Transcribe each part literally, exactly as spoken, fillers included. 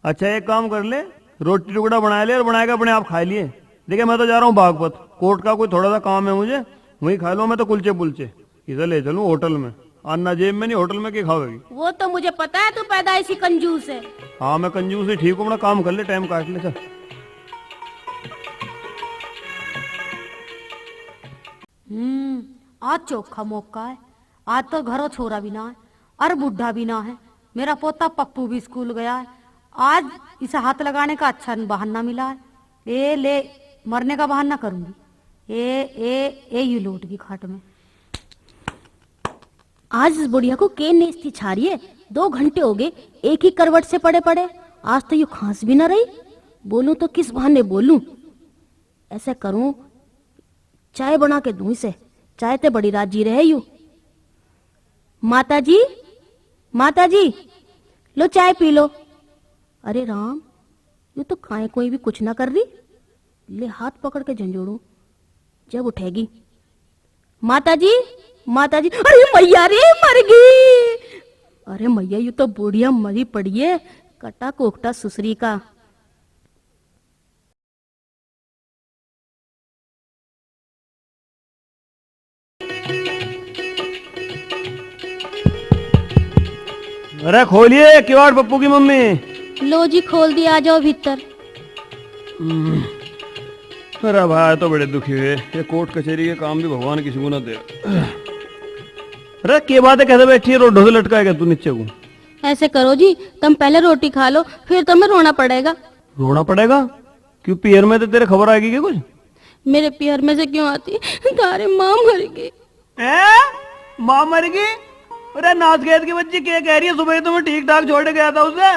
अच्छा, एक काम कर ले, रोटी टुकड़ा बना ले और बना के अपने आप खा लिए। देखे, मैं तो जा रहा हूँ बागपत, कोर्ट का कोई थोड़ा सा काम है मुझे, वहीं खा लो, मैं तो कुलचे पुलचे इधर ले चलूँ होटल में। अन्ना जेब में नहीं, होटल में क्या खावेगी? वो तो मुझे पता है, तू पैदाइशी कंजूस है। हाँ, मैं कंजूस ही ठीक हूँ, अपना काम कर ले, टाइम काट ले, चल। हम्म। आज चोखा मौका है। आज तो घरों छोरा भी ना है और बूढ़ा भी ना है। मेरा पोता पप्पू भी स्कूल गया है। आज इसे हाथ लगाने का अच्छा बहाना मिला है। ए ले, मरने का बहाना करूंगी। ए ए ए यू लोट की खाट में। आज इस बुढ़िया को के नेस्ती छा रही है। दो घंटे हो गए एक ही करवट से पड़े पड़े। आज तो यू खांस भी ना रही। बोलूं तो किस बहाने बोलूं? ऐसा करूं, चाय बना के दूं इसे। चाय ते बड़ी राजी रहे यू। माता जी, माता जी, लो चाय पी लो। अरे राम, यू तो खाए कोई भी कुछ ना कर रही। ले हाथ पकड़ के झंझोड़ू, जब उठेगी। माता जी, माता जी, अरे मैया रे, मर गई। अरे मैया, यू तो बुढ़िया मरी पड़ी है, कटा कोकटा सुसरी का। अरे खोलिए किवाड़ पप्पू की मम्मी। लो जी, खोल दिया, आ जाओ भीतर। हम्म। अरे भाई, तो बड़े दुखी हुए, ये कोर्ट कचहरी के काम भी भगवान किसी को ना दे। अरे के बात है, कैसे बैठी है, रोडों से लटका है क्या तू नीचे को? ऐसे करो जी, तुम पहले रोटी खा लो, फिर तुम्हें रोना पड़ेगा। रोना पड़ेगा? क्यों, पीहर में तो तेरे खबर आएगी क्या कुछ? मेरे पीहर में से क्यों आती? थारे माँ मर गई। हैं? माँ मर गई? अरे नासगैद की बच्ची, क्या कह रही है? सुबह ही तो मैं ठीक ठाक छोड़ गया था उसे।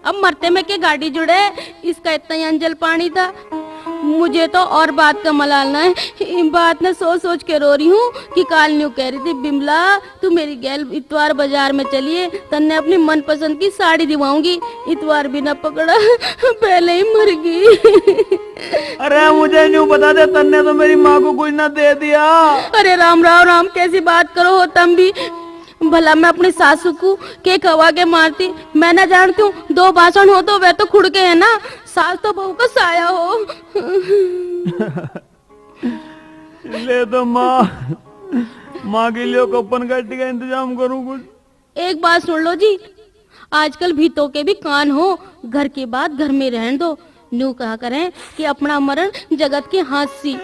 अब मरते में के गाड़ी जुड़े, इसका इतना ही अंजल पानी था। मुझे तो और बात का मलाल ना है। इन बात ने सोच सोच के रो रही हूँ कि काल न्यू कह रही थी, बिमला, तू मेरी गैल इतवार बाजार में चलिए, तन्ने अपनी मनपसंद की साड़ी दिवाऊंगी। इतवार भी ना पकड़ा, पहले ही मर गई। अरे मुझे न्यू बता दे, तन्ने तो मेरी माँ को कुछ ना दे दिया। अरे राम, राम, राम, कैसी बात करो हो तुम भी। भला मैं अपनी सासू को के खवा के मारती? मैं ना जानती हूँ, दो बासण हो तो वे तो खुड़ के है ना, सास तो बहू का साया हो। ले तो माँ, माँ के लिए कपन काटी का इंतजाम करूँ कुछ। एक बात सुन लो जी, आजकल भीतों के भी कान हो, घर की बात घर में रहन दो। न्यू कहा करें कि अपना मरण जगत की हाँसी।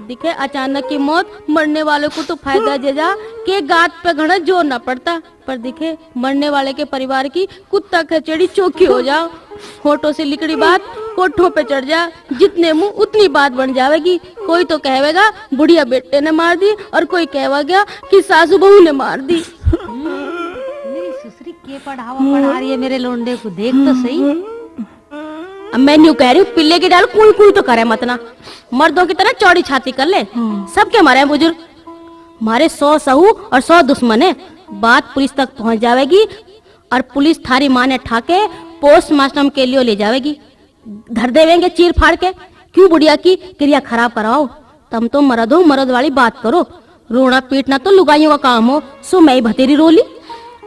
दिखे अचानक की मौत, मरने वाले को तो फायदा दे जा के गात पे घना जोर ना पड़ता, पर दिखे मरने वाले के परिवार की कुत्ता खचेड़ी चोखी हो जाओ। होठों से लिकड़ी बात कोठों पे चढ़ जा, जितने मुंह उतनी बात बन जावेगी। कोई तो कहवेगा बुढ़िया बेटे ने मार दी, और कोई कहवा गया कि सासू बहू ने मार दी। मेरी सुसरी के पढ़ावा पढ़ा रही है मेरे लोंडे को, देख तो सही। अब मैं न्यू कह रही हूँ, पिल्ले की डाल कुई कुई तो करे मत ना, मर्दों की तरह चौड़ी छाती कर ले। सबके हमारे हैं बुजुर्ग, हमारे सौ सहू और सौ दुश्मन है। बात पुलिस तक पहुंच जावेगी और पुलिस थारी माँ ने ठाके पोस्टमार्टम के लिए ले जावेगी। धर देवेंगे चीर फाड़ के। क्यों बुढ़िया की क्रिया खराब कराओ? तुम तो मर्द हो, मर्द वाली बात करो। रोना पीटना तो लुगाइयों का काम हो, सो मैं ही भतेरी रो ली।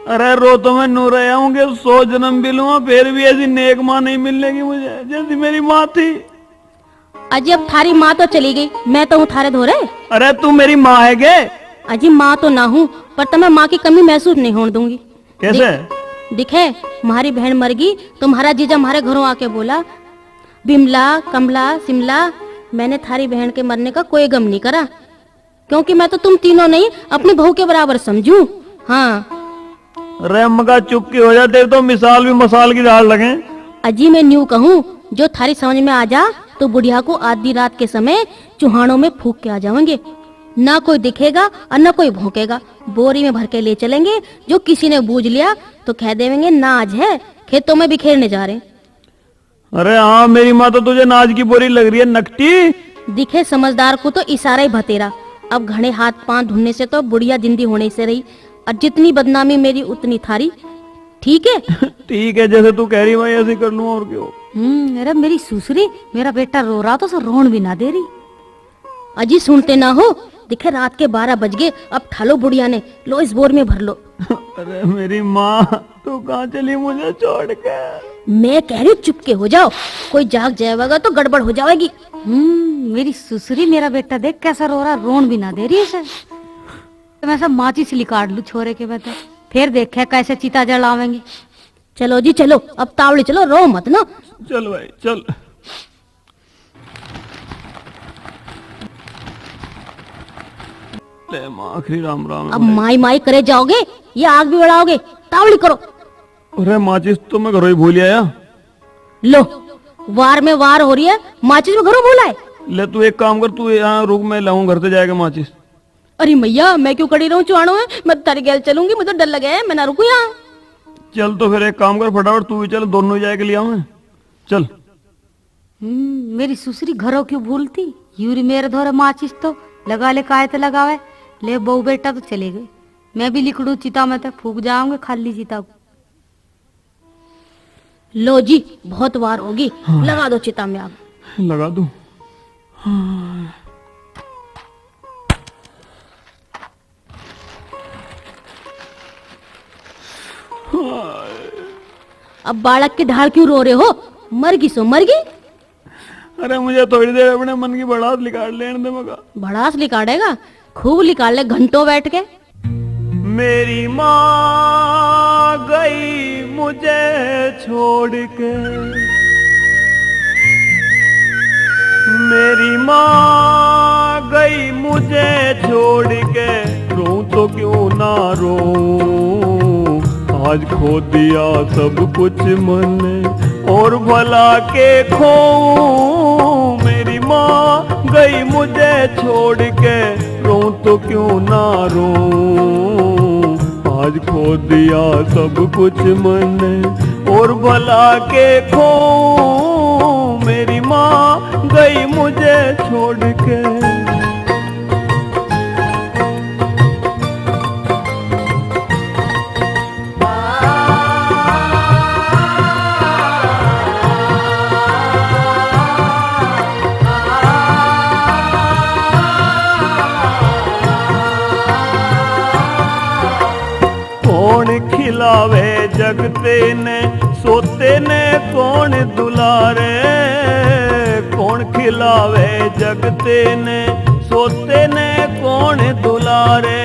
अरे रो तो मैं नू रहा हूँ कि सौ जन्म भी लूंगा, फिर भी ऐसी नेक माँ नहीं मिलेगी मुझे जैसी मेरी माँ थी। अजी, अब थारी माँ तो चली गई, मैं तो हूँ थारे धोरे। अरे तू मेरी माँ है के? अजी, माँ तो ना हूँ, पर तुम्हें माँ की कमी महसूस नहीं होने दूंगी। कैसे? दि-, दिखे, म्हारी बहन मर गई तो म्हारा जीजा म्हारे घरों आके बोला, "बिमला, कमला, सिमला, मैंने थारी बहन के मरने का कोई गम नहीं करा, क्योंकि मैं तो तुम तीनों नहीं अपनी बहू के बराबर समझूं।" हाँ। रे मगा, चुप की हो जा, तेरी तो मिसाल भी मसाल की दाल लगे। अजी, मैं न्यू कहूँ, जो थारी समझ में आ जा तो बुढ़िया को आधी रात के समय चुहानों में फूक के आ जावेंगे। ना कोई दिखेगा और ना कोई भौंकेगा। बोरी में भर के ले चलेंगे, जो किसी ने बूझ लिया तो कह देवेंगे, नाज है, खेतों में बिखेरने जा रहे हैं। अरे हाँ, मेरी माँ तो तुझे नाज की बोरी लग रही है, नकटी। दिखे समझदार को तो इशारा ही भतेरा। अब घने हाथ पांव धुनने से तो बुढ़िया जिंदी होने से रही, और जितनी बदनामी मेरी उतनी थारी। ठीक है? ठीक है, जैसे तू कह रही भाई, ऐसे कर लूँ, और क्या हो। हम्म, अरे मेरी सुसरी, मेरा बेटा रो रहा तो उसे रोन भी ना दे रही। अजी सुनते ना हो, दिखे रात के बारह बज गए, अब ठालो बुढ़िया ने, लो इस बोर में भर लो। अरे मेरी माँ, तू कहाँ चली मुझे छोड़ के? मैं कह रही हूँ चुपके हो जाओ, कोई जाग जाएगा तो गड़बड़ हो जाएगी। हम्म, मेरी सुसरी, मेरा बेटा देख कैसा रो रहा, रोन भी ना दे रही है इसे। तो मैं सब माचिस लिकाड़ लूँ छोरे के, मैं तो फिर देखे कैसे चिता जलावेंगी। चलो जी चलो, अब तावड़ी चलो, रो मत ना। चल भाई चल। ले माँ, आखिरी राम राम है अब भाई। माई माई करे जाओगे या आग भी बढ़ाओगे? तावड़ी करो। अरे माचिस तो मैं घरों ही भूल आया। लो, वार में वार हो रही है, माचिस में घरों भूल आए। ले तू एक काम कर, तू यहाँ रुक, मैं लाऊं घर से जाके माचिस। अरे मैया, मैं क्यों खड़ी रहूं चुहानो है, मैं तो थारी गैल चलूंगी, मुझे तो डर लगे है, मैं ना रुकूं यहाँ। चल तो फिर एक काम कर, फटाफट तू भी चल, दोनों ही जाके ले आऊं। चल। हम्म, मेरी सुसरी घरों क्यों भूलती? यूरी मेरे धोरे माचिस तो लगा ले, काय तो लगावे। ले बहू बेटा तो चले गए, मैं भी लिकड़ू चिता में तो फूक जाऊंगे खाली चिता को। लो जी, बहुत वार होगी, हाँ। लगा दो चिता में आग। लगा दूं? हाँ। अब बालक की ढाल क्यों रो रहे हो? मर गई सो मर गई। अरे मुझे थोड़ी देर अपने मन की भड़ास निकाल लेने दे मगा। भड़ास निकालेगा? खूब निकाल ले घंटों बैठ के। मेरी माँ गई मुझे छोड़ के, मेरी माँ गई मुझे छोड़ के, रो तो क्यों ना रो, आज खो दिया सब कुछ मन और भला के खो। मेरी माँ गई मुझे छोड़ के, रो तो क्यों ना रो, आज खो दिया सब कुछ मन और भला के खो। मेरी माँ गई मुझे छोड़ के। कौन खिलावे जगते ने, सोते ने कौन दुलारे। कौन खिलावे जगते ने, सोते ने कौन दुलारे।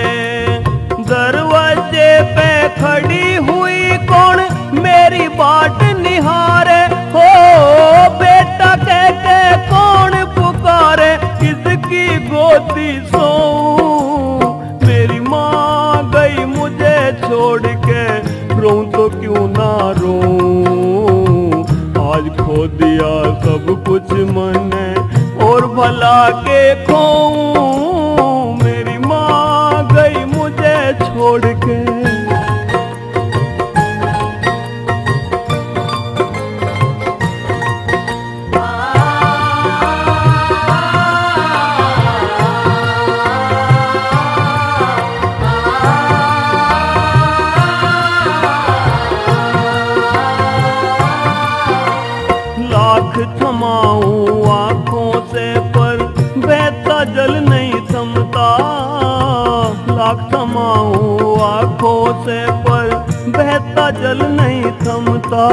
दरवाजे पे खड़ी हुई कौन मेरी बाट निहारे। हो बेटा कह के कौन पुकारे, किसकी गोदी सोऊं। मेरी माँ गई मुझे छोड़ के, रोऊं तो क्यों ना रोऊं। आज खो दिया सब कुछ मन्ने और भला के खोऊं। मेरी माँ गई मुझे छोड़ के। लाख थमाऊं आंखों से पर बहता जल नहीं थमता। लाख थमाऊं आंखों से पर बहता जल नहीं थमता।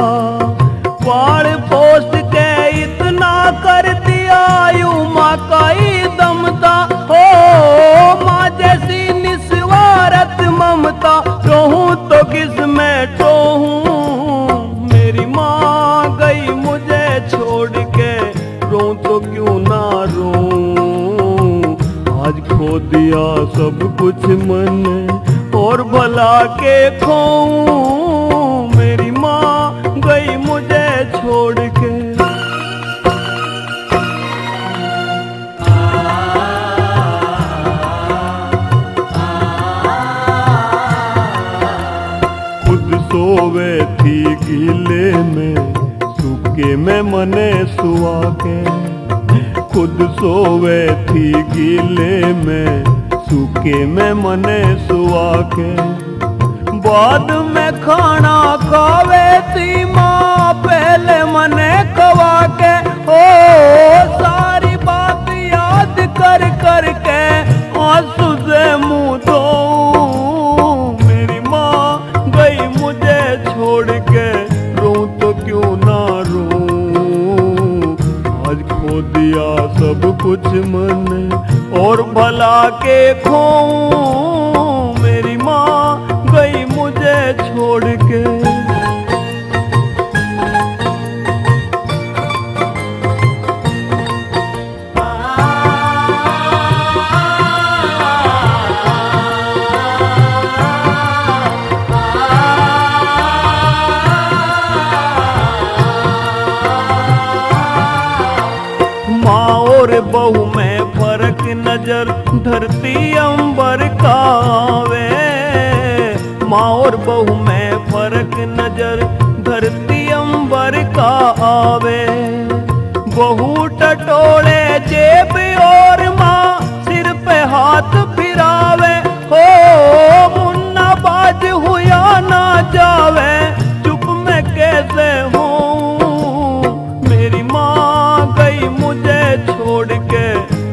पाल पोस के इतना कर दिया, यू माँ का ही दम था। हो माँ जैसी निस्वार्थ ममता, रोहूं तो किस में टोहूं। मेरी माँ गई मुझे छोड़ के, रोऊं तो क्यों ना रोऊं। आज खो दिया सब कुछ मन्ने और भला के खोऊं। मेरी माँ गई मुझे छोड़ के। खुद सोवे थी गीले में, सूखे में मने सुवा के। खुद सोवे थी गीले में, सूखे में मने सुवा के। बाद में खाना खावे थी माँ, पहले मने खवा के। ओ सारी बात याद कर कर के आंसू कुछ मन और भला के खोऊं, मेरी माँ गई मुझे छोड़ के। माँ और बहू में फर्क नजर धरती अंबर का आवे। माँ और बहू में फर्क नजर धरती अंबर का आवे। बहू टटोले जेब और माँ सिर पे हाथ फिरावे। हो मुन्ना बाज हुआ ना जावे, चुप मैं कैसे हूँ। मेरी माँ गई मुझे छोड़ के,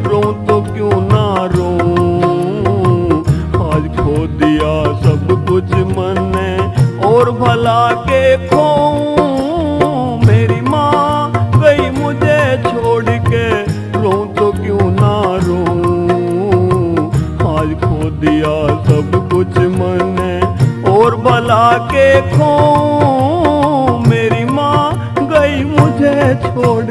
रोऊं तो क्यों ना रोऊं। आज खो दिया सब कुछ मन्ने, और भला के खोऊं। मेरी माँ गई मुझे छोड़ के, रोऊं तो क्यों ना रोऊं। आज खो दिया सब कुछ मन्ने, और भला के खोऊं। मेरी माँ गई मुझे छोड़